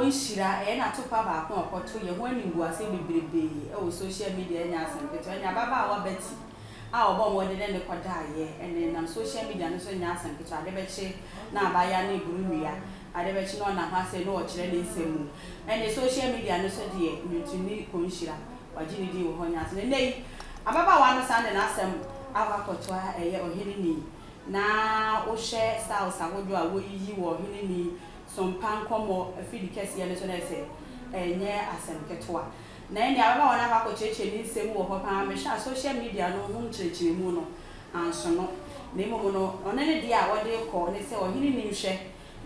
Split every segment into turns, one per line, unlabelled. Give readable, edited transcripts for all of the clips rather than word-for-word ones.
Nhyira, ɛyɛ n'atopa baako a ɔkɔto yɛn ho animguaseɛ bebrebee wɔ social media ɛnyɛ asɛm ketewa. Ɛnneɛ ababaawa Betty a ɔbɔɔ mmɔden ne no kɔdaeɛ, ɛnneɛ nam social media no so nyɛ asɛm ketewa. Ade bɛkye na abaayewa no reboro nnua, ade bɛkye na ɔnam ha sei na ɔrekyerɛ ne nsɛm mu. Ɛnneɛ social media no so deɛ, nnwontoni Nhyira, wagye ne din wɔ hɔ nyɛ asɛm. Ɛnnɛ yi, ababaawa no san de n'asɛm akɔ akɔtoa ɛyɛ ɔhene ni. Na wohwɛ styles ahodoɔ a wɔyiyi wɔ ɔhene ni sompa nkɔmmɔ afidi kɛseɛ no so no ayɛ sɛ ɛnyɛ asɛm ketewa. Na ɛnneɛ ababaawa no akɔ akɔkyerɛkyerɛ ne nsɛm mu wɔ hɔ pa ara. Mehwɛ a social media no ho nkyerɛkyerɛmu no ansono. Na mmom no, ɔno ne deɛ a ɔde rekɔ ne sɛ ɔhene ni nhwɛ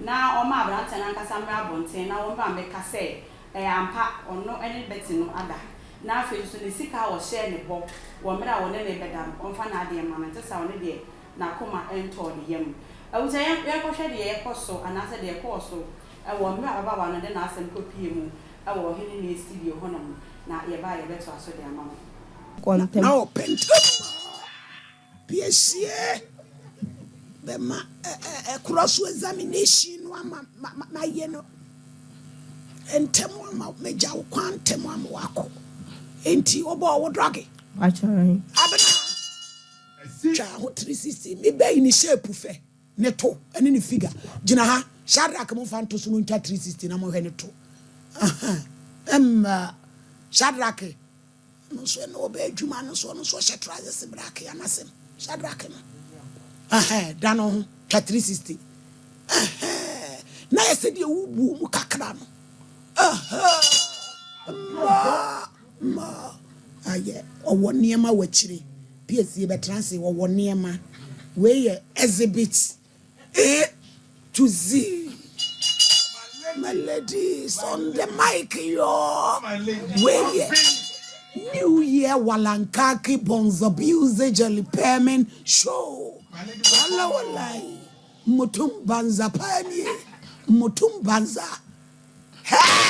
na ɔmma aberanteɛ no ankasa mmra abɔnten na wɔmmra mmɛka sɛ ɛyɛ ampa ɔno ne Betty no ada. Na afei nso ne sika a ɔhyɛɛ ne bɔ wɔ mmerɛ a ɔne no rebɛda no, ɔmfa n'adeɛ mma no, ɛnte saa a ɔno deɛ n'akoma ntɔɔ ne yam. Abusua, yɛn, yɛnkɔhwɛ deɛ ɛkɔ so anaasɛ deɛ ɛkɔɔ so wɔ mmerɛ a ababaawa no de n'asɛm kɔpuee mu wɔ Ɔhene Nne studio hɔnom, na yɛba a yɛbɛtoa so de ama mo.
Kɔ ntɛm.
Na ɔpɛ ntɛm maa piesie bɛma ɛkorɔ so examination no ama mayɛ no ntɛm ama magya wo kwan ntɛm ama wakɔ. Enti wobɔɔ wo drɔge? Abena! Twa ho 360 me bɛyi ne shape fɛ ne to ɛne ne figure gyina ha Shadrack mo nfa nto so no ntwa 360 na mo hwɛ ne to ɛmma Shadrack no nso ɛna ɔbɛ adwuma no so ɔno nso ɔhyɛ trousers black anasɛm Shadrack no ɛhɛn da no ho twa 360 ɛhɛn na yɛ sɛ deɛ wobuo mu kakra no ɛhɛn mma Ma ayɛ ɔwɔ nneɛma wɔ akyire. PSC bɛtena ase ɔwɔ nneɛma. Wei yɛ exhibit A to Z. My ladies on the mic yoo. Wei yɛ New Year Walankaki Bonza Jelly Permin Show. Wala walai. Mutum banza paa nie. Mutum banza. Hey!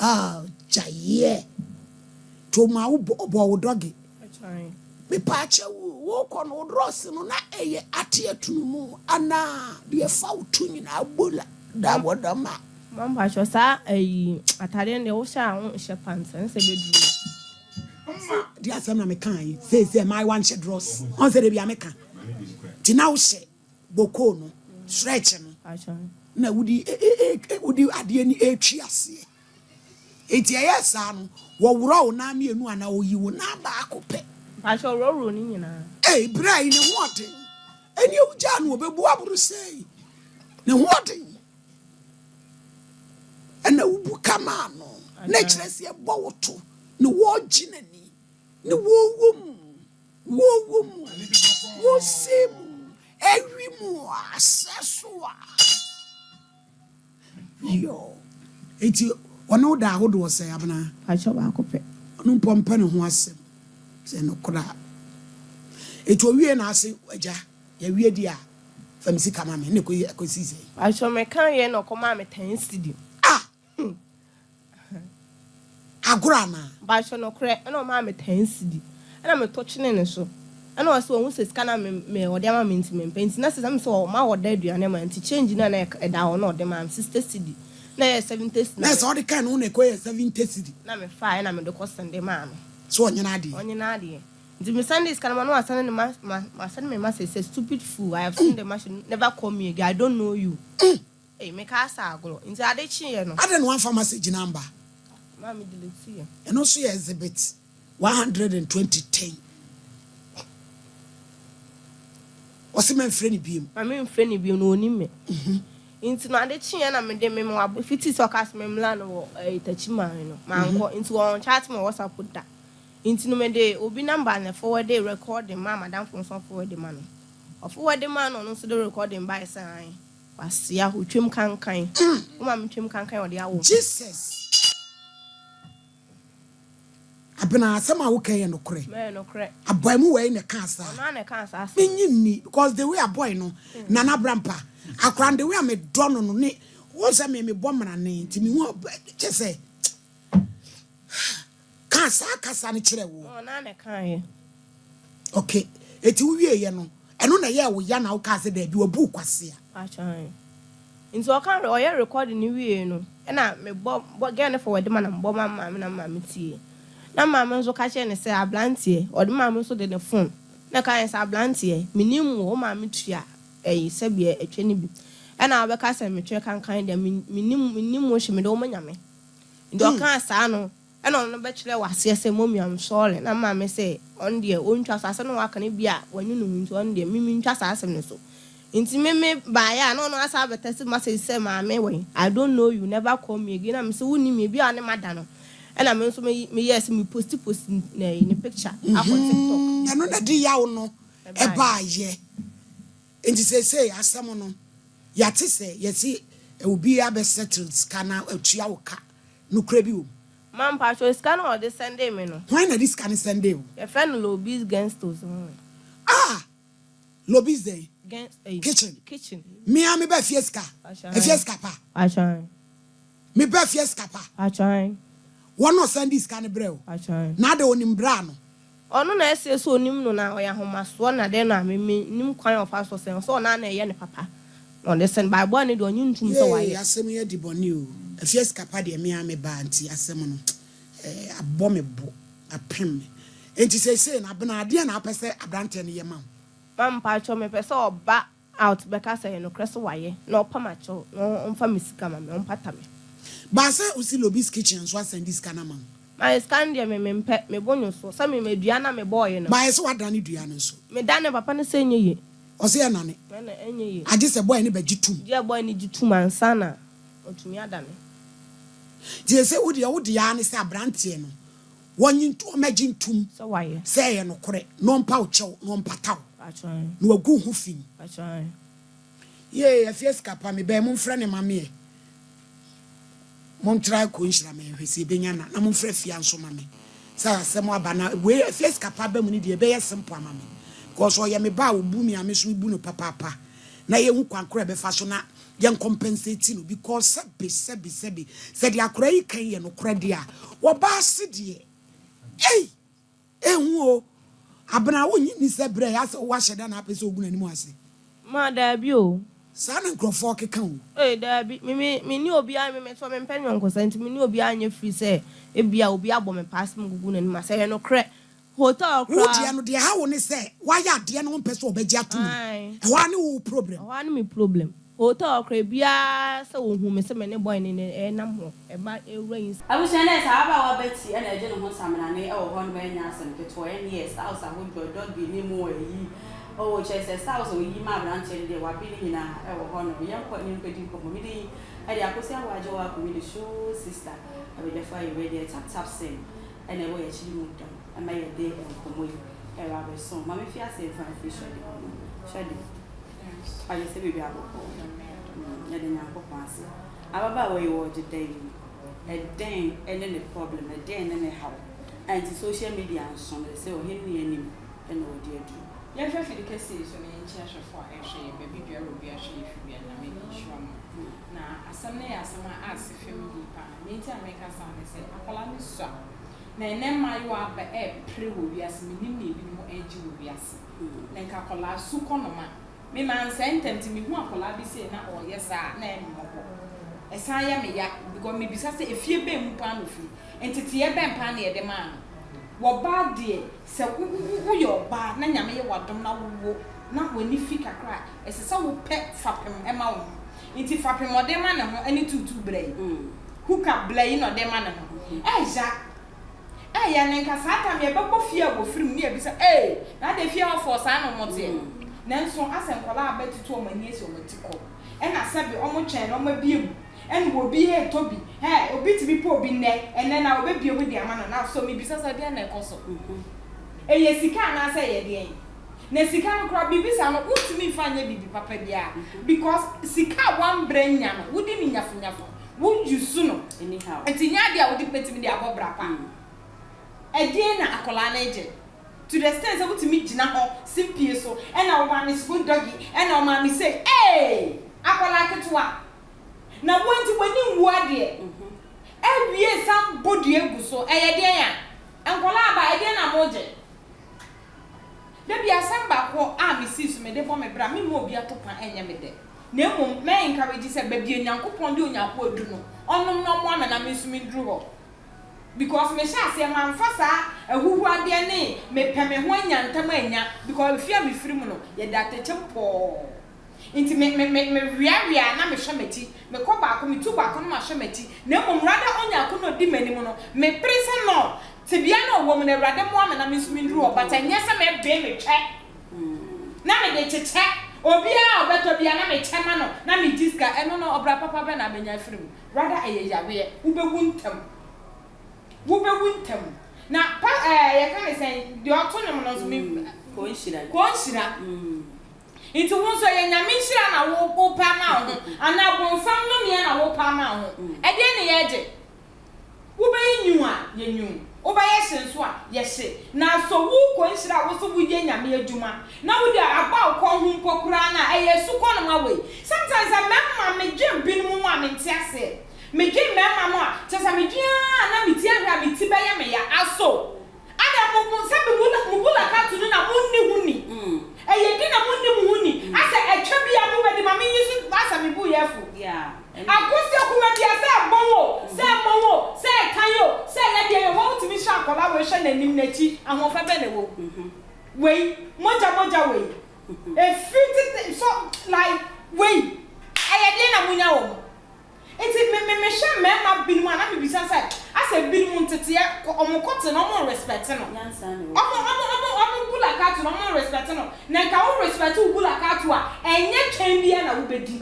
Ah gyaeɛ to ma wo bɔ wo dɔge. Mepaakyɛw wokɔ no wo drɔs no na ɛyɛ ate atunu mu anaa deɛ ɛfa wo to nyinaa bola da wɔ dɔm a.
Ma mpakyɛw saa ayi atadeɛ no deɛ wohyɛ a wonhyɛ pants ɛne sɛ bɛduru.
Deɛ asɛm na mekaa yi seesei mmaayewa nhyɛ drɔs ɔn sɛ debia meka nti na wohyɛ bokoo no, stretch no, na wode wode adeɛ no retwi aseɛ. Enti ɛyɛ saa no, wɔworɔ wo nan mmienu anaa wɔyi wo nan baako pɛ.
Mpakyɛ ɔworɔworɔ ne nyinaa.
Ei, bra yi ne ho ɔden. Ɛnneɛ wogyaa no ɔbɛbu aboro sɛe. Ne ho ɔden. Ɛna wobu kama no. Na ɛkyerɛ sɛ ɛbɔ wo to na wɔregye n'ani ne wɔwɔ mu. Wɔwɔ mu, wɔsɛe mu, ɛwe mu, asɛ so a. Yoo. Enti ɔne wo da ahodoɔ sɛn, Abena?
Pakyɛ baako pɛ.
Ɔno mpo ɔmpɛ ne ho asɛm, sɛ nokorɛ a. Enti ɔwie na ase, Agya, yɛawie deɛ a, fa me sika ma me. Ɛnna ɛkɔsii sɛn?
Pakyɛ mekaeɛ na ɔkɔmaa me ten cedi.
Ah! Agorɔ anaa?
Mpakyɛ nokorɛ ɛna ɔmaa me ten cedi ɛna me to kyene ne so ɛna ɔse wahu sɛ sika no a me me ɔde ama me nti mempɛ nti na sɛ sɛ ɔma ɔda aduane ma nti change no a na ɛda hɔ na ɔde maa me sixty cedi na ɛyɛ seventy cedi
na ɛsɛ ɔde kaa ne ho na ɛkɔ yɛ seventy cedi.
Na me faa ɛna mede kɔ sende maa no.
So ɔnyene adeɛ?
Ɔnyene adeɛ nti me sende sika no ma no wasɛne ne ma ma wasɛne me message sɛ stupid fool I have sent the message never call me again I don't know you. Ei, mekaa sɛ agorɔ. Nti ade kyeeɛ no.
Adɛn na wamfa message no amba?
Maa me delete yɛ.
Ɛno nso yɛ exhibit 120 ten. Ɔse mɛmfrɛ no biom.
Ma memfrɛ no biom na ɔnim me. Nti no ade kyeeɛ na mede me me fiti sɛ ɔkaa sɛ memmla no wɔ ɛyi Takyiman no, mankɔ. Nti wɔn chat me wɔ WhatsApp da. Nti no mede obi number na forward recording maa madamfo nso ɔforward ma no. Ɔforward maa no ɔno nso de recording bae sɛ ae. Kwasea, otwam kankan. Wo maame twam kankan a ɔde awo.
Jesus! Abena, asɛm a woka yi yɛ nokorɛ?
Mɛyɛ nokorɛ.
Abɔe mu wei na ɛkaa saa.
Ɔno ara na ɛkaa saa asɛm.
Menye nni because the way abɔe no, Nana Abrampa, akora no the way a medɔ no no ne, wohu sɛ me mebɔ mmarane nti mehu kyɛ sɛ Kaa saa kasa no kyerɛɛ wo.
Ɔno ara na ɛkaeɛ.
Okay, eti wo wieeɛ no, ɛno na ɛyɛɛ wo ya na wokaa sɛ daabi, wabu wo kwasea?
Pakyɛ ae. Nti ɔka ɔyɛ recording no wiee no ɛna me bɔ bɔ girl no forward ma na me bɔ ma me maame na me maame tie. Na me maame nso ka kyerɛ no sɛ abranteɛ ɔde me maame nso de ne phone na ɛka kyerɛ no sɛ abranteɛ me nim wo wo maame tua ɛyi sɛbeɛ ɛtwɛ no bi ɛna wobɛka sɛ me twɛ kankan deɛ me me nim me nim wo hwe mede wo ma nyame. Nti ɔkaa saa no Ɛna ɔno bɛkyerɛɛ w'aseɛ sɛ mommy I'm sorry na maame sɛ ɔno deɛ ɔntwa so asɛm no waka no ebia wanu ne ho nti ɔno deɛ me mentwa saa asɛm no so nti me me baeɛ a na ɔno asan abɛ text message sɛ maame wɛn I don't know you never call me again na me sɛ wonnim me ebia ɔne mada no ɛna me nso me meyɛɛ sɛ me posti posti ne ne picture akɔ tiktok.
Ɛno na ɛde yaw no baeɛ. Nti seesei asɛm no yɛate sɛ yɛse obi abɛ settle sika na atua wo ka, nokorɛ bi wɔ mu?
Ma mpakyɛw sika no a ɔde sɛndee me no.
Hwan na ɛde sika no sɛndee wo?
Yɛfrɛ no Lobis Genstos ho.
Ah! Lobis dɛn?
Gens ɛyi.
Kitchen.
Kitchen.
Me ara me ba fie sika.
Pakyɛw.
Efie sika pa.
Pakyɛw.
Me ba fie sika pa.
Pakyɛw.
Wɔn na ɔsɛndee sika no brɛɛ wo?
Pakyɛw.
Na adɛn onim bra no?
Ɔno na ɛseɛ sɛ ɔnim no na ɔyɛ ahomasoɔ na dɛn na me me nim kwan a ɔfa so sɛn sɛ ɔno ara na ɛyɛ ne papa na ɔde sɛn but boy no deɛ ɔnye ntum sɛ
Yee
wayɛ.
asɛm yi adi bɔne oo. Afie sika pa deɛ me ara me ba nti asɛm no eh abɔ me bo apem me. Nti seisei no Abena adeɛn na wopɛ sɛ abranteɛ no yɛ ma wo?
Maame mpakyɛw mepɛ sɛ ɔba out bɛka sɛ ɛyɛ nokorɛ sɛ wayɛ na ɔpa makyɛw na ɔmfa me sika ma me ɔmpata me.
Baa sɛ wosi Lobby's kitchen nso asɛnde sika no ama wo.
Mayɛ sika no deɛ me mempɛ, me bo nwo so sɛ me dua no a mebɔɔye no.
Baayɛ sɛ wadane dua no nso.
Me dane papa no sɛ ɛnyɛ ye.
Ɔse ɛnane.
Ɛna ɛnyɛ ye.
Agye sɛ boy no bɛgye tum.
Gye boy no gye tum ansa na ɔtumi adane.
Nti sese wo deɛ wo deɛ ara ne sɛ abranteɛ no wɔnye ntu ɔmɛgye ntum
Sɛ wayɛ.
sɛ ɛyɛ nokorɛ na ɔmpa wo kyɛw na ɔmpata wo
Pakyɛ ae.
na wagu wo ho fi.
Pakyɛ ae.
Yee afie sika pa me bɛn momfrɛ no ma me ɛ Montra kɔ nhyira me nhwɛ sɛ yɛbɛnya na na momfrɛ afia nso ma me sɛ asɛm aba na wei afia sika pa aba mu no deɛ ɛbɛyɛ simple ama me because ɔyɛ me ba a ɔbu me a me nso mebu no papaapa na yɛhu kwan korɔ a ɛbɛfa so na yɛn compensate no because sɛbe sɛbe sɛbe sɛ deɛ akora yi kan yɛ nokorɛ deɛ a wɔba ase deɛ ei Ehu o, Abena wonnye nni sɛ berɛ a asɛ woahyɛ da na apɛ sɛ ogu n'anim ase?
Ma daabi o.
Saa na nkurɔfoɔ keka o.
Ei daabi, me me menni obiara me me so mempɛ nyɔnkosa nti menni obiara nyɛ firi sɛ ebia obi abɔ me paa sɛ megugu n'anim ase ɛyɛ nokorɛ hotel
Wo
koraa.
deɛ no deɛ ɛha wo ne sɛ woayɛ adeɛ na wompɛ sɛ ɔbɛgye ato mu.
Ae.
Ɛhɔ ara ne wo problem.
Ɛhɔ ara ne me problem. Hotel koraa biaa sɛ ohu me sɛ me ne boy no nam hɔ ɛba ɛwura inside.
Abusua no ɛsɛ ababaawa Betty na ɛgye ne ho nsaminane wɔ hɔ nom ɛnyɛ asɛm ketewa ɛneɛ styles ahodoɔ doggy ne mu ayi oo kyerɛ sɛ styles a oyiyi ma abranteɛ no deɛ wabe ne nyinaa ɛwɔ hɔ nom yɛnkɔ ne yɛnkɔdi nkɔmmɔ me din ɛde Akosua Aboagyewa Akumidi show sister abadwafo ayɛ wei deɛ tap tap sing ɛna ɛwɔ yɛakyiri mu dɔm ɛma yɛde nkɔmmɔ yi ɛreba abɛso ma me fi aseɛ mfa mfiri Shirley hɔ nom Shirley. Ɔyɛ sɛ biribi abɔkɔ. Yɛda Nyankopɔn ase. Ababaawa yi ɔɔgye dɛn? Ɛdɛn ne ne problem? Ɛdɛn ne ne haw? A nti social media nso no sɛ ɔhene ne anim na ɔde aduru.
Yɛnhwɛ afidi kɛseɛ yi so na yɛnkyia ahwɛfoɔ a ɛrehwɛ yɛn baabi biara a obiara hwɛ yɛn firi biara Nyame nhyira mo. Na asɛm no yɛ asɛm a ase fam yie paa. Nea nti a meka saa ne sɛ akwadaa no sua na ɛnɛ mmaayewa aba ɛrepere wɔ wiase mennim nea ebinom ɛregye wɔ wiase. Na nka akwadaa su kɔ noma. Me mansɛe ntɛm nti mehu akwadaa bi sei na ɔreyɛ saa a na ɛyɛ me mmɔbɔ. Ɛsan yɛ me ya because mebisa sɛ efie bɛn mu paa na ofiri? Nteteeɛ bɛn paa na yɛde maa no? Wɔbaa deɛ sɛ wo wo woyɛ ɔbaa na Nyame yɛ w'adom na wowo na w'ani fi kakra a, ɛsɛ sɛ wopɛ fapem ma wo ho. Nti fapem ɔde ma ne ho ne tuutuu bra yi, hook up bra yi na ɔde ma ne ho. Ɛya. Ɛyɛ ne nka saa tam yɛbɛkɔ fie a wɔfiri mu ne yɛbisa ee na adɛn fie hɔ foɔ saa na wɔn teɛ nanso asɛ nkwadaa a bɛtutu wɔn ani asi wɔn ti kɔ ɛna sɛbe wɔn twɛn na wɔn abie mu ɛna obi retɔ bi hɛɛ obi tumi pɛ obi nnɛ ɛnɛ na wɔbɛbie mu de ama no na so mebisa sɛ deɛn na ɛkɔ so ɛyɛ sika anaasɛ ɛyɛ deɛn na sika no koraa biribi saa no wontumi mfa nyɛ biribi papa biara because sika a wɔambrɛ nya no wodi no nyafunyafu Wo use no nti nyɛ adeɛ a wode bɛtumi de abɔ bra pa. Ɛdeɛn na akwadaa no regye? To the extent sɛ wotumi gyina hɔ simpie so ɛna wo maame spoon doggy ɛna wo maame sei eei! Akwadaa ketewa na wo nti w'ani nwu adeɛ awie san bɔ dua gu so ɛyɛ deɛn a? Nkwadaa aba ɛdeɛn na mogye? Da bi asɛm baako a mesii so mede bɔ me bra memma obi atopa ɛnyɛ me dɛ. Na mmom mɛ encourage sɛ baabi a Nyankopɔn de Onyakoa adu no, ɔnom na ɔmoa me na me nso menduru hɔ. Because mehyɛ aseɛ mamfa saa ahuhuadeɛ ne mepɛ me ho anya ntam annya because efie a mefiri mu no yɛda atɛkyɛ mu pɔɔ. Nti me me me meweawea na mehwɛ m'akyi, mekɔ baako, metu baako na mahwɛ m'akyi. Na mmom rather Onyakoa no a ɔdi m'anim no, mepere sɛ no tebea no a ɔwɔ mu no Awurade mmoa me na me nso menduru hɔ but ɛnyɛ sɛ mɛbee metwɛ. Na mede kyekyɛ obiara a ɔbɛtɔ biara na mekyɛ ma no na megye sika, ɛno no ɔbra papa bɛn na mɛnya afiri mu? Rather ɛyɛ yareɛ, wobɛwu ntɛm, wobɛwu ntɛm. Na pa ɛɛ yɛka ne sɛn, deɛ ɔto nnwom no nso me
Kɔnhyira.
Kɔnhyira. Nti wo nso ɛyɛ Nyame nhyira na wo wopɛ ama wo ho anaa bonsam nnomeɛ na wopɛ ama wo ho? Ɛdeɛn ne yɛgye? Wobɛyɛ nwunu a, yɛ nwunu. Wobɛyɛ hye nso a, yɛ hye. Na sɔ wo kɔ nhyira a wo so woyɛ Nyame adwuma na wode aba wo kɔn ho mpo koraa no a, ɛyɛ asukɔnoma wei. Sometimes mmarima medwen binom ho a mente aseɛ. Medwen mmarima no a, kyerɛ sɛ medwen ara a na me ti ahwɛ a me ti bɛyɛ me ya. Aso Ada mo mo sɛ me bula mo bula katu no na mo nni ho ni. Ɛyɛ di na mo nni mo ho ni. Asɛ ɛtwa bi a mo bɛ di ma me nyi so asɛ me bo yɛ afu. Akosi akuma bi a sɛ ɛbɔn o, sɛ ɛmɔn o, sɛ ɛtan o, sɛ ɛyɛ deɛn o, wɔn tumi hwɛ akwadaa wei hwɛ n'anim n'akyi ahoɔfɛ bɛn na ɛwɔ mu. Wei mogya mogya wei ɛfiri tete so like wei ɛyɛ deɛn na mo nya wɔ mu. Nti me me mehwɛ mmarima binom a na mebisa sɛ asɛ binom nteteɛ kɔ ɔmo kɔte no ɔmo nrespɛte no ɔmo ɔmo ɔmo ɔmo bulakatu no ɔmo nrespɛte no na nka wo respɛte wo bulakatu a ɛnyɛ twɛn biara na wobɛdi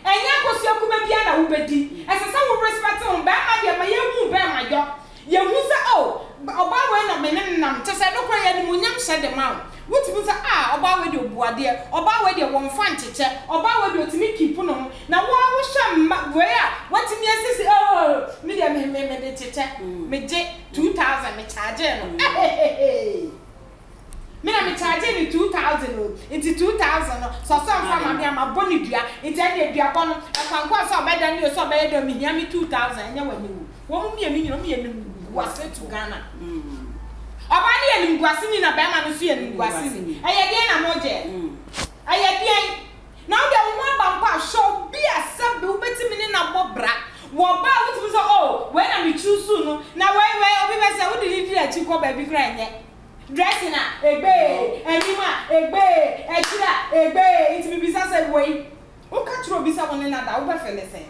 ɛnyɛ akosua kuma biara na wobɛdi ɛsɛ sɛ wo respɛte ho barima deɛ ma yɛhu barima yɔ Yɛhu sɛ, oh, ɔbaa wei na me ne no nam. Kyerɛ sɛ, ɛno koraa yɛ animuonyam hyɛ de ma wo. Wotumi hu sɛ, ah, ɔbaa wei deɛ ɔbu adeɛ, ɔbaa wei deɛ wɔmfa nkyekyɛ, ɔbaa wei deɛ ɔtumi keep ne ho. Na wo ara wohwɛ mma wei a, woatumi asisi, oh, me deɛ me, me, mede kyekyɛ, megye 2000, me chargee no, ehehehe. Me na me chargee no 2000 o, nti 2000 no sɛ ɔsɛ ɔmfa ma me a mabɔ no dua, nti ɛnneɛ duabɔ no ɛkwan ko a sɛ ɔbɛdane o sɛ ɔbɛyɛ dɛn o mehia me 2000, ɛnyɛ w'aniwu. Wɔn mmienu nyina wɔn yɛ animguase to Ghana. Ɔbaa no yɛ animguase ni na bɛrima no nso yɛ animguase ni. Ɛyɛ deɛn na mogyeɛ? Ɛyɛ deɛn? Na wo deɛ wo ho aba mpo a, hwɛ obi a sɛbe wobɛtumi ne no abɔ bra wɔ ɔbaa a wotumi sɛ oh wei na me choose no na wei wei obi bɛ sɛ wode no di n'akyi kɔ baabi koraa ɛnyɛ. Dressing a, egbee, anim a, egbee, akyiri a, egbee, nti mebisa sɛ wei woka kyerɛ obi sɛ wo ne no ada a wobɛfele sɛn?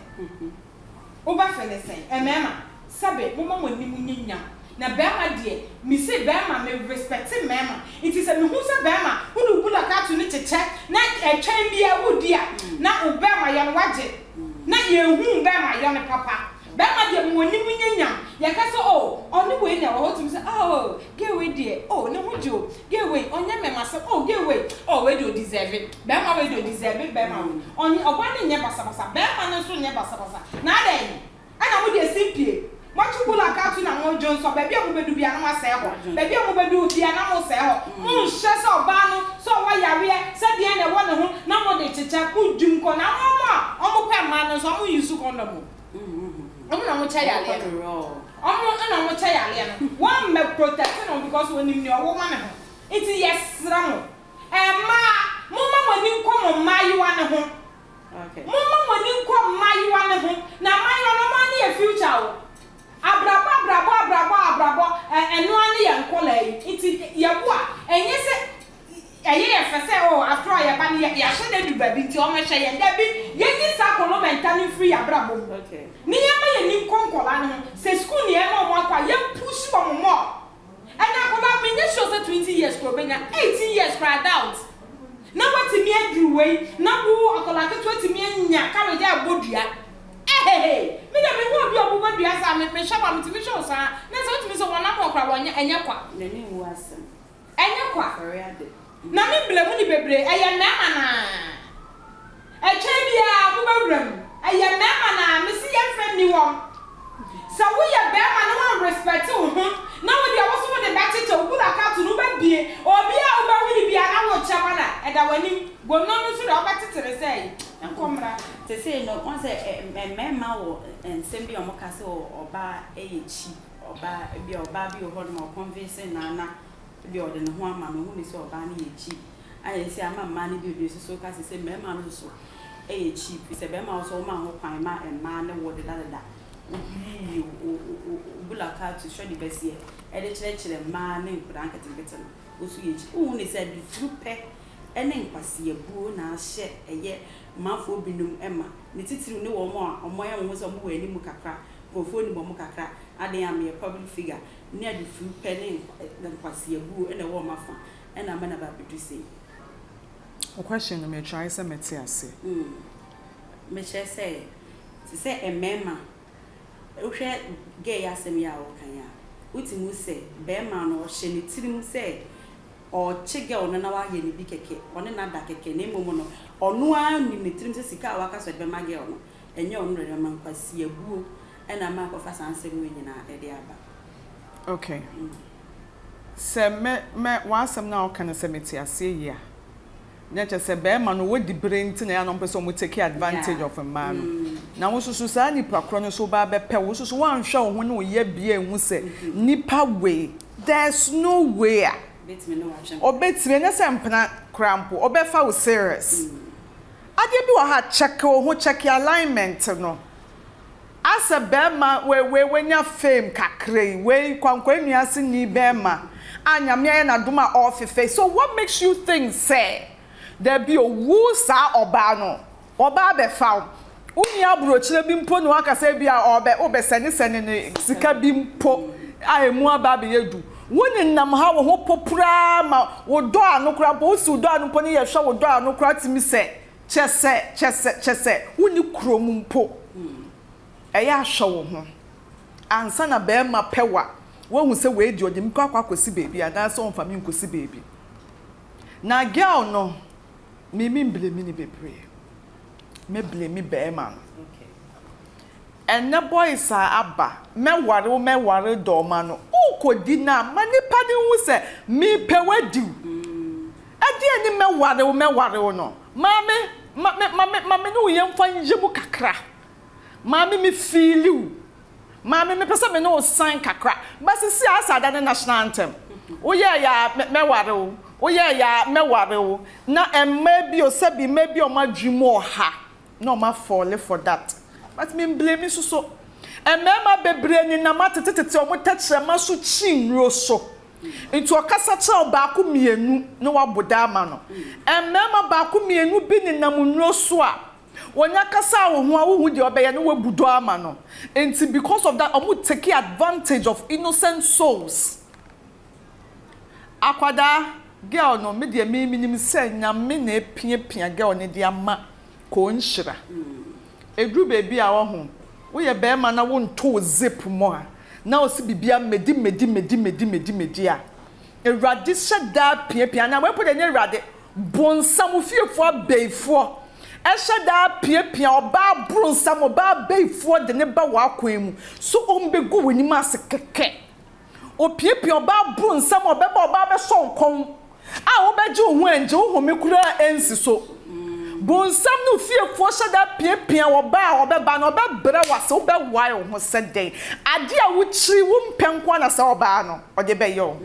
Wobɛfele sɛn? Mmarima, sɛbe momma mo anim nyɛ nyam, na barima deɛ, mise barima, me respecte mmarima, nti sɛ mehu sɛ barima wode wo bulakatu no kyekyɛ na ɛtwɛn biara wodi a, na wo barima yɔ no wagye, na yɛnhu wo barima yɔ no papa. Bɛrima deɛ mo anim nyɛ nyam yɛka sɛ oh ɔne wei na ɛwɔ hɔ wotumi sɛ oh girl wei deɛ oh ne ho gye o girl wei ɔnyɛ mɛmasɛm oh girl wei oh wei deɛ ɔdeserve bɛrima wei deɛ ɔdeserve bɛrima wei ɔnyɛ ɔbaa no nyɛ basabasa bɛrima no nso nyɛ basabasa na adɛn ɛna mo deɛ simpie moatwe bulak ato na mo dwonsɔ baabi a mobɛdu biara na moasɛe hɔ baabi a mobɛdu biara na mosɛe hɔ monhwɛ sɛ ɔbaa no sɛ ɔwɔ yareɛ sɛ deɛn na ɛwɔ ne ho na mode kyekyɛ modwim kɔ na wɔn a wɔpɛ mmaa no nso wɔn use condom o. Ɔmo na ɔmo kyɛ yareɛ no. Ɔmo na ɔmo kyɛ yareɛ no. Wɔn mmɛ protect no because onim nea ɔwɔ ma ne ho. Nti yɛsrɛ mo, mmaa, momma mo ani nkɔ mo mmaayewa no ho. Momma mo ani nkɔ mmaayewa no ho. Na mmaayewa no, ɔmo ara ne yɛ future o. Abrabɔ, abrabɔ, abrabɔ, abrabɔ, ɛno ara ne yɛn nkɔlaa yi. Nti yɛwo a, ɛnyɛ sɛ Ɛyɛ yɛn fɛ sɛ oh after all yɛn ba no yɛ yɛahyɛ no adu baabi nti ɔmmɛhwɛ yɛn. Dabi, yɛnyi saa kolomɛnta no mfiri yɛn abrabɔ mu ne yɛmma yɛn ani nkɔ nkwadaa no ho. Sɛ sukuu na yɛma wɔn akɔ a, yɛn push wɔn more. Ɛnɛ akwadaa, menyɛ sure sɛ 20 years koraa ɔbɛnya, 18 years koraa I doubt. Na watumi aduru wei, na wo akwadaa ketewa atumi anya courage a ɛbɔ dua. Ehehe! Me deɛ mehu obi a ɔbobɔ dua saa a, me mehwɛ wo a, metumi hwɛ wo saa, na sɛ wotumi sɛ wɔnam hɔ koraa wɔnyɛ, ɛnyɛ kwa.
N'ani nwu asɛm.
Ɛnyɛ kwa. Na me brɛ mu ne bebree, ɛyɛ mmarima no ara. Ɛkyɛn biara mo bɛ wura mu, ɛyɛ mmarima no ara. Me se yɛn fɛ nni wɔn. Sɛ wo yɛ barima na wɔn respect wo ho, na wo deɛ wo so wo de bɛ kyekyɛ, wo bulaka to no wo bɛ bue, obi a wo bɛ hu no biara na wo kyɛ ma no a, ɛda w'anim. Gono no nso deɛ wo bɛ tete no sɛ yi, nkɔ mmra.
Sesei no, woahu sɛ mmarima wɔ nsɛm bi a wɔka sɛ ɔbaa yɛ cheap. Ɔbaa, ebia ɔbaa bi wɔ hɔnom a ɔkɔnvinse no a na ebia ɔde ne ho ama no, ohu no sɛ ɔbaa no yɛ cheap. Ɛna seesei ama mmaa no bi bebree nso so ka sɛ sɛ mmarima no nso so. yɛ cheap firi sɛ bɛrima wo sɛ woma ho kwan ma mmaa ne wo dedadeda woyiyi wo wo bulakatu sɛdeɛ bɛseɛ de kyerɛkyerɛ mmaa ne nkwadaa nketenkete no wo nso yɛ cheap. Wohu ne sɛ adufuru pɛ ne nkwaseabuo na ahyɛ ɛyɛ manfoɔ binom ma, ne titiriw ne wɔn a wɔayɛ wɔn ho sɛ wɔwɔ anim kakra, nkurɔfoɔ nim wɔn kakra, adɛn a meyɛ public figure, ne adufuru pɛ ne nkwaseabuo na ɛwɔ wɔn afa na ama no aba abɛdu sei.
Wo question no me try sɛ mɛte aseɛ.
Mm, mekyerɛ sɛ, te sɛ mmarima, wohwɛ girl yi asɛm yi a ɔreka yi a, wotumi hu sɛ barima no ɔhyɛ ne tirim sɛ ɔrekye girl no na wayɛ no bi kɛkɛ, ɔne no ada kɛkɛ, na mmom no, ɔno ara nim ne tirim sɛ sika a waka sɛ ɔde bɛma girl no, ɛnyɛ ɔno na ɔde bɛma, nkwasiabuo na ama akɔfa saa nsɛm wei nyinaa de aba.
Okay. Sɛ mɛ mɛ w'asɛm no a woka no sɛ mete aseɛ yie a, na kyerɛ sɛ bɛrima no wɔdi bere nti na ɛyɛ a na wɔpɛ sɛ wɔn take advantage of mmaa no. Na wo nso so saa nipa korɔ no nso ba abɛpɛ wo nso so woanhwɛ wo ho ne wo yɛbea anhu sɛ nipa wei there's no way a ɔbɛtumi ɛnyɛ sɛ mpena koraa mpo ɔbɛfa wo serious. Adeɛ bi wɔ ha check wo ho check alignment no. Asɛ bɛɛma wei wei wanya fame kakra yi wei kwankwa nua ase ni bɛɛma a nyame ayɛ nadom a ɔɔfefɛ so what makes you think sɛ dabi o wo saa ɔbaa no ɔbaa bɛfa wo wo nua abrokyire bi mpo na waka sɛ ebia ɔɔbɛ wo bɛ sɛne sɛne no sika bi mpo a emu aba abɛyɛ du wo nenam ha wo ho poporaa ma wo dɔ ano koraa mpo wo si wo dɔ ano mpo ne yɛ hwɛ wo dɔ ano koraa tumi sɛ Kyɛsɛ, kyɛsɛ, kyɛsɛ wonni kurom mpo. Ɛyɛ a hwɛ wo ho ansa na barima pɛ wo a, woahu sɛ wei deɛ ɔde me kɔ akɔ akɔsi baabi anaasɛ ɔmfa me nkɔsi baabi. Na girl no, me me mblame no bebree. Mɛ blame barima no. Ɛnnɛ boys a aba mɛware wo mɛware dɔɔma no wokɔdi no a ma nipa no nhu sɛ mepɛ wo adi wo ɛdeɛn ne mɛware wo mɛware wo no maame ma me ma me ma me ne wo yɛmfa nyɛ mu kakra maame me feeli wo maame mepɛ sɛ me ne wo san kakra ba sisi a asa ada ne national anthem woyɛɛ yɛ a mɛware wo woyɛɛ yɛ a mɛware wo na mmaa bi o sɛbi mmaa bi a wɔn adwene mu ɔha na ɔmo afɔle for that but me mblame nso so mmarima bebree nenam atetetete ɔmo tɛkyerɛma so kyi nnuro so nti ɔkasa kyerɛ wo baako mmienu na wabo da ama no mmarima baako mmienu bi nenam nnuro so a wɔnya kasa wo ho a wohu deɛ ɔbɛyɛ na wabu dɔ ama no nti because of that ɔmo take advantage of innocent souls. Akwadaa, girl no, me deɛ me menim sɛ Nyame na apiapia girl no de ama koo nhyira. Ɛduru baabi a wahu, woyɛ barima na wonto wo zip mu a, na wo se biribiara medi medi medi medi medi medi a, Awurade hyɛ da piapia, anaa wei mpo deɛ ɛnyɛ Awurade, bonsam, wo fiefoɔ abayifoɔ hyɛ da piapia ɔbaa bronsam, ɔbaa bayifoɔ de no ba w'akwan mu so ɔmbɛgu w'anim ase kɛkɛ. Opiapia ɔbaa boro nsam a ɔbɛba ɔbaa bɛsɔ wo kɔn a wobɛgye wo ho ɛngye wo home koraa ɛnsi so. Bonsam ne wo fiefoɔ hyɛ da piapia ɔbaa a ɔbɛba no ɔbɛbrɛ wo ase wobɛwae wo ho sɛ dɛn. Adeɛ a wokyiri wompɛ nko ara na saa ɔbaa no ɔde bɛyɛ wo.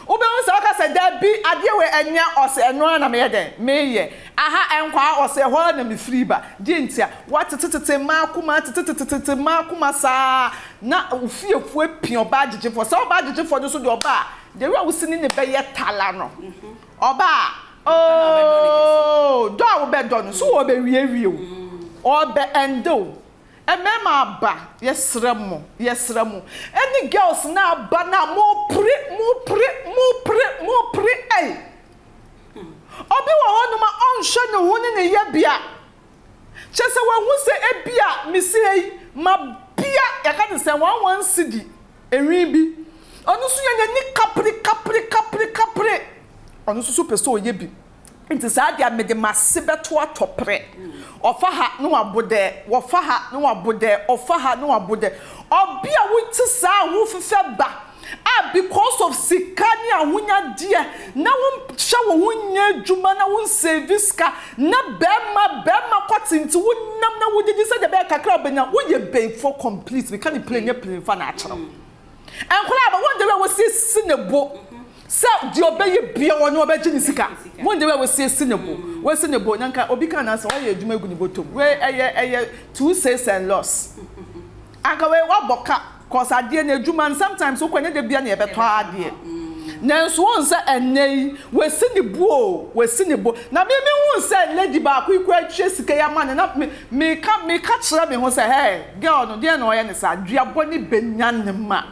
Wobɛhu sɛ woka sɛ dabi adeɛ wei ɛnyɛ ɔse ɛno ara na meyɛ dɛn meyɛ. Aha ɛnkɔ ha ɔse ɛhɔ ara na mefiri ba. Deɛ ntia? Woatetetete mmaa akoma atetetetete mmaa akoma saa na wo fiefoɔ apia ɔbaa gyegyefoɔ. Saa ɔbaa gyegyefoɔ no nso deɛ ɔba a, deɛ wura wosi ne ne bɛyɛ tala no, ɔba a, ooh, dɔ a wobɛdɔ no, so ɔbɛwiewie wo, ɔbɛ ɛnde wo. Mmarima aba, yɛsrɛ mo, yɛsrɛ mo, ɛne girls no aba no a, mopere, mopere, mopere, mopere, ei. Obi wɔ hɔnom a ɔnhwɛ ne ho ne ne yɛbea. Kyerɛ sɛ wahu sɛ ebia mesi ha yi, mabea, yɛka ne sɛn, one one cedi, enwi bi. Ɔno nso yɛ n'ani kapere kapere kapere kapere. Ɔno nso so pɛ sɛ ɔyɛ bi. Nti saa deɛ mede m'ase bɛto atɔprɛ. Ɔfa ha na wabo dɛ, wɔfa ha na wabo dɛ, ɔfa ha na wabo dɛ. Ɔbea a wote saa a wofefɛ ba a because of sika ne ahonyadeɛ na wo nhwɛ wo ho nyɛ adwuma na wo nsave sika na bɛɛma bɛɛma kɔte nti wo nam na wo didi sɛdeɛ ɛbɛyɛ kakra a wobɛnya woyɛ bɛyifoɔ complete meka ne plain nyɛ plain fa na akyerɛ wo nkwadaa aba wɔn deɛ wɔ sisi ne bo. Sɛ deɛ ɔbɛyɛ biara ɔno ɔbɛgye ne sika. Mo de wei a wasi asi ne bo, wasi ne bo na nka obi ka n'asɛm wayɛ adwuma agu ne bɔtɔ mu. Wei ɛyɛ ɛyɛ two sales and loss. Anka wei wabɔ ka cause adeɛ no adwuma no sometimes wokɔ ɛnyɛ da biara na yɛbɛtɔ adeɛ. Nanso wohu sɛ ɛnnɛ yi wasi ne bo o, wasi ne bo. Na me mehu sɛ lady baako yi koraa atua sika yi ama no na me meka meka kyerɛ me ho sɛ hey girl no deɛn na ɔyɛ no saa, duabɔ no bɛnya ne ma.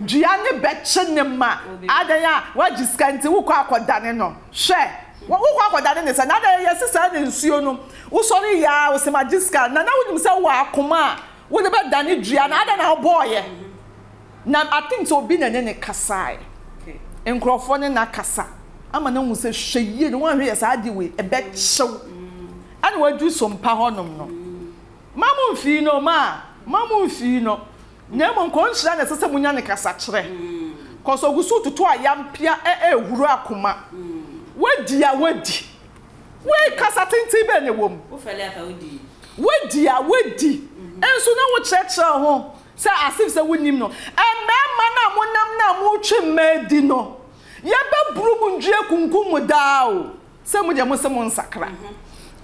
Dua no bɛkye ne ma. Adɛn a woagye sika nti wokɔ akɔdane no? Hwɛ! Wokɔ akɔdane no sɛn? Adɛn yɛse saa na nsuo no wosɔre yɛ a wose magye sika na na wonim sɛ wowɔ akoma a wode bɛdane dua no adɛn na wobɔɔyɛ? Na I think sɛ obi na ɛne no kasaeɛ. Nkurɔfoɔ ne no akasa ama no ahu sɛ hwɛ yie na woanhwɛ yɛ saa adeɛ wei ɛbɛkye wo. Ɛna waduru Sompa hɔnom no. Mma mo mfii no ma, mma mo mfii no. Na mmom kɔnhyira na ɛsɛ sɛ munya ne kasakyerɛ. Cos ogu so toto ayampia ɛ ɛhuru akoma. Wadi a wadi. Wei kasa tenten bɛn na ɛwɔ mu? Wadi a wadi. Nso na wokyerɛkyerɛ wo ho sɛ as if sɛ wonim no. Mmarima no a monam no a motwe mmaa di no, yɛbɛboro mo ndua akunkum mo daa o. Sɛ mo deɛ mose monsakra.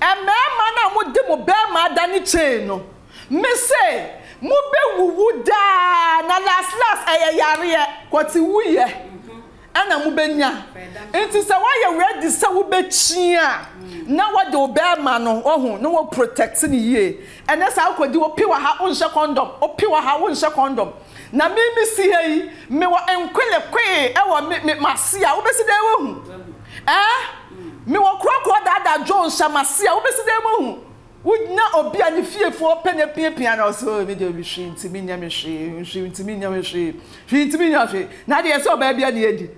Mmarima no a mode mo barima adane chain no, Mese mo bɛ wuwu daa na last last ɛyɛ yareɛ kɔte wuyɛ ɛna mo bɛ nya nti sɛ wayɛ ready sɛ wo bɛ kyi a na wɔde wo bɛɛma no wahu na wɔ protect no yie ɛnɛ saa wokɔdi wo pe wɔ ha wo nhyɛ condom wo pe wɔ ha wo nhyɛ condom na me me si ha yi me wɔ nkwele kwee ɛwɔ me me mase a wobɛsi dɛn wahu ɛɛ me wɔ korɔkorɔ daadaa Jones hyɛ mase a wobɛsi dɛn wahu Wonya obi a ne fiefoɔ pɛ no apiapia no a, ɔse, oh, me deɛ obi hwee ntumi nyɛ me hwee, hwee ntumi nyɛ me hwee, hwee ntumi nyɛ hwee. Na adeɛ sɛ ɔbaa biara na yɛdi.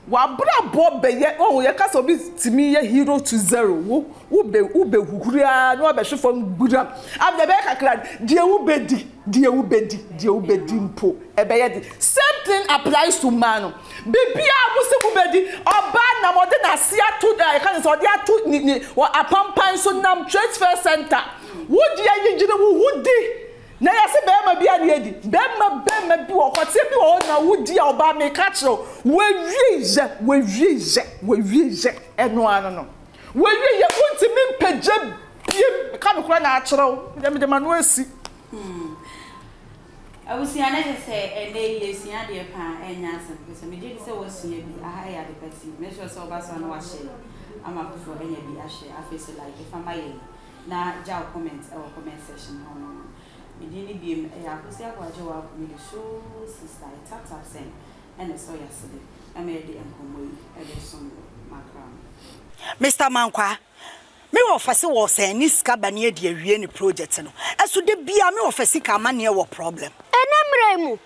W'abrabɔ bɛyɛ, oh, yɛka sɛ obi tumi yɛ hero to zero, wo, wobɛ, wobɛhuhuri ara na wabɛhwe fam gburam. Afei ɛbɛyɛ kakra, deɛ wobɛdi, deɛ wobɛdi, deɛ wobɛdi mpo, ɛbɛyɛ den. Same thing applies to mmaa no. Biribiara a mose mobɛdi, ɔbaa nam ɔde n'ase ato ɛ, yɛka ne sɛ ɔde ato ne ne wɔ apampan so nam trade fair center. Wo deɛ yegyina wo ho di. Na yɛse bɛrima bi a ne adi. Bɛrima bɛrima bi wɔ hɔ, kɔteɛ bi wɔ hɔ na wodi a ɔbaa meka kyerɛ wo, wawie yɛ, wawie yɛ, wawie yɛ, ɛno ara no no. Wawie yɛ, wontumi mpagya biem, meka nokorɛ na akyerɛ wo, medeɛ mede m'ano asi.
Abusua na kyerɛ sɛ ɛnnɛ yi yɛresua adeɛ paa ɛnyɛ asɛm ketewa megye di sɛ woasua bi aha yɛ adepa TV make sure sɛ woba so a na wahyɛ ama afoforɔ anya bi ahwɛ afei so like fa ma yɛn na gya wo comment ɛwɔ comment section hɔ nom me din ne biem ɛyɛ Akosua Aboagye Waako me de show sister yɛ tap tap sɛn ɛna ɛsɔ yɛ asene ɛma yɛde nkɔmmɔ yi ɛde som wo makra mo.
Mister Mankwaa, Me wɔfa se wɔ sɛn ne sika ba ne adi awie ne project no ɛso da biaa me wɔfa sika amaneɛ wɔ problem.
Ɛnɛ mmerɛ yi mu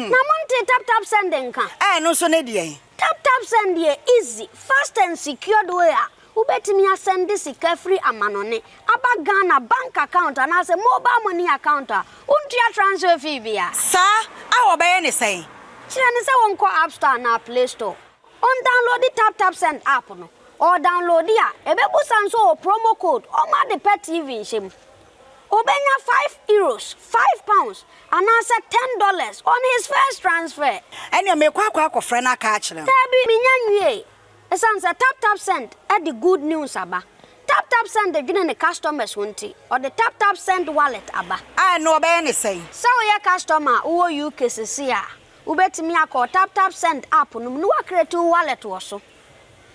na montee tap tap send nka?
Ɛɛ ɛno nso ne deɛn?
Tap tap send yɛ easy, fast and secured way a wobɛtumi asɛnde sika firi amanɔne aba Ghana bank account anaasɛ mobile money account a wontua transfer fee biara.
Saa? A wɔbɛyɛ ne sɛn?
Kyerɛ no sɛ wɔnkɔ app store anaa play store. Ɔndownloadi TapTapSend app no, ɔɔdownloadi a, ɛbɛbusa nso ɔwɔ promo code ɔma ade pɛ TV nhyɛ mu. Obenya €5, £5, anaasɛ $10 on his first transfer.
Ɛneɛ meekɔ akɔ akɔfrɛ no aka akyerɛ no.
Daabi, mennya nwiee. Esiane sɛ TapTapSend de good news aba. TapTapSend dwene ne customers ho nti, ɔde TapTapSend Wallet aba.
A ɛno ɔbɛyɛ ne sɛn?
Sɛ woyɛ customer a wowɔ UK seesei a, Wobɛtumi akɔ TapTapSend app no mu na woacreate wo wallet wɔ so.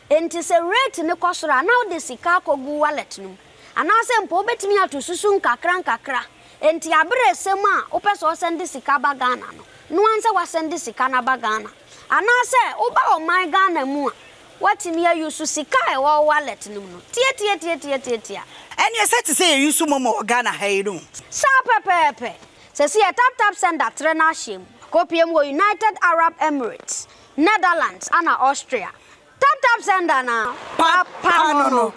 Enti sɛ rate no kɔ soro a, na wode sika akɔgu wo wallet no mu. Anaasɛ mpo wobɛtumi ato susu nkakrankakra. Enti aberɛ ɛsɛ mu a wopɛ sɛ wɔsɛnde sika ba Ghana no, noa sɛ woasɛnde sika no aba Ghana. Anaasɛ woba ɔman Ghana mu a, woatumi a use sika a ɛwɔ wo wallet no mu no. Tiatiatiatiatiatia.
Ɛneɛ sɛ te sɛ yɛ use momo wɔ Ghana ha yi no.
Saa pɛpɛɛpɛ. Sɛsi yɛ Tap Tap Send atrɛ n'ahyeɛ mu akɔpie mu wɔ United Arab Emirates, Netherlands ana Austria. Tap Tap Send anaa? Papa no no.